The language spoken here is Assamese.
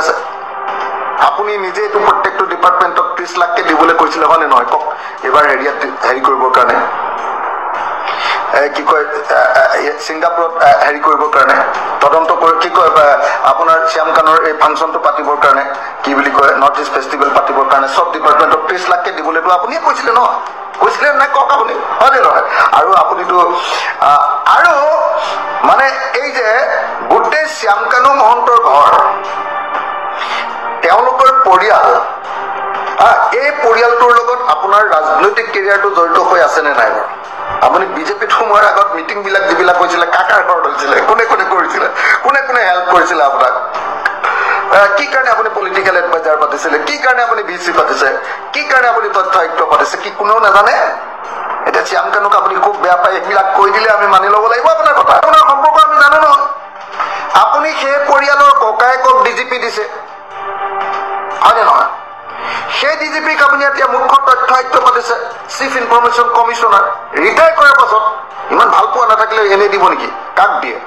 আছে। আপুনি নিজে এইটো প্ৰত্যেকটো ডিপাৰ্টমেণ্টক 30 লাখকে দিবলৈ কৈছিলে, হয়নে নহয় কওক? এইবাৰ হেৰিয়াত হেৰি কৰিবৰ কাৰণে, কি কয়, ছিংগাপুৰত হেৰি কৰিবৰ কাৰণে, তদন্ত কৰি কি কয়, আপোনাৰ শ্যামকানৰ এই ফাংচনটো পাতিবৰ কাৰণে, কি বুলি কয়, নৰ্থ ইষ্ট ফেষ্টিভেল পাতিবৰ কাৰণে চব ডিপাৰ্টমেণ্টক 30 লাখকে দিবলৈতো আপুনিয়ে কৈছিলে ন? কৈছিলে নাই কওক আপুনি, হয়নে নহয়? আৰু আপুনিতো আৰু মানে এই যে গোটেই শ্যামকানু মহন্তৰ ঘৰ, তেওঁলোকৰ পৰিয়াল, এই পৰিয়ালটোৰ লগত আপোনাৰ ৰাজনৈতিক কেৰিয়াৰটো জড়িত হৈ আছেনে নাই বাৰু? আপুনি বিজেপিত সোমোৱাৰ আগত মিটিংবিলাক যিবিলাক হৈছিলে, কাৰ ঘৰত হৈছিলে, কোনে কোনে কৰিছিলে, কোনে কোনে হেল্প কৰিছিলে আপোনাক? কি কাৰণে আপুনি পলিটিকেল এডভাইজাৰ পাতিছিলে, কি কাৰণে আপুনি ভি চি পাতিছে, কি কাৰণে আপুনি তথ্য আয়ুক্ত পাতিছে, কি কোনেও নাজানে? এতিয়া শ্যামকানুক আপুনি খুব বেয়া পায়, এইবিলাক কৈ দিলে আমি মানি ল'ব লাগিব আপোনাৰ কথা। আপোনাৰ সম্পৰ্ক আমি জানো নহয়। আপুনি সেই পৰিয়ালৰ ককায়েকক ডি জি পি দিছে, হয়নে নহয়? সেই ডি জি পিক আপুনি এতিয়া মুখ্য তথ্য আয়ুক্ত পাতিছে, চিফ ইনফৰমেশ্যন কমিশ্যনাৰ। ৰিটায়াৰ কৰাৰ পাছত ইমান ভাল পোৱা নাথাকিলে এনেই দিব নেকি? কাক দিয়ে?